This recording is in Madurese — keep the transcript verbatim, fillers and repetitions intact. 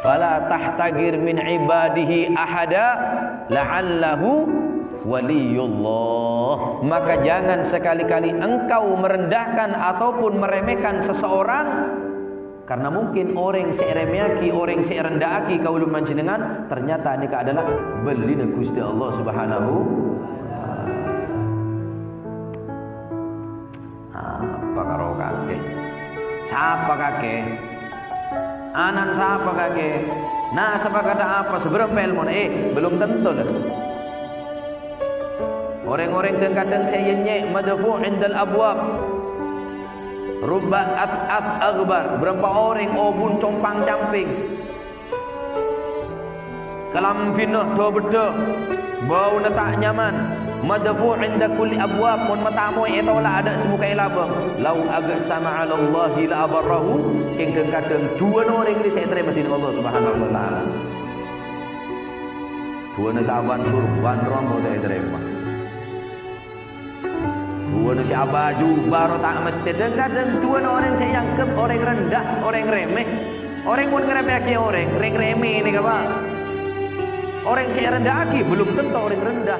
"Fala tahtaqir min ibadihi ahada, la'allahu waliyullah." Maka jangan sekali-kali engkau merendahkan ataupun meremehkan seseorang, karena mungkin orèng sè èrèmèyaghi, orèng sè èrendhâ'âghi kaulâ panjhennengngan, ternyata nèka adalah bâlina Ghustè Allah Subhanahu wa Ta'ala. Apa karo kakè? Sapa kakè? Anan sapa kakè? Nah, sapa kata apa? Seberapa ilmuna? Eh, belum tentu, lho. Orèng-orèng kadhâng-kadhâng sè ènyè' madfu' indal abwab. Rubba at-, at aghbar. Bârâmpa orèng obun compang-camping. Kalambhina dâ-bâddhâ, bâuna ta' nyaman, madfu' inda kulli abwab, mon matamowè ètolak adâ' sè mokka' è labâng. Lau aqsama 'alallahi la abarrahu, kèng kadhâng-kadhâng duwâna orèng rè sè ètarèma dhinèng Allah Subhanahu wa Ta'ala. Duwâna saban surban rowa ta' ètarèma. Duwâna sè abâ' jubah rowa ta' mestè, dhâng-kadhâng duwâna orèng sè èangghep orèng rendhâ, orèng rèmè. Orèng mon ngarèmèyaghi orèng, rèng rèmè nèka, Pa'. Orèng sè èrendhâ'âghi belum tentu orèng rendhâ.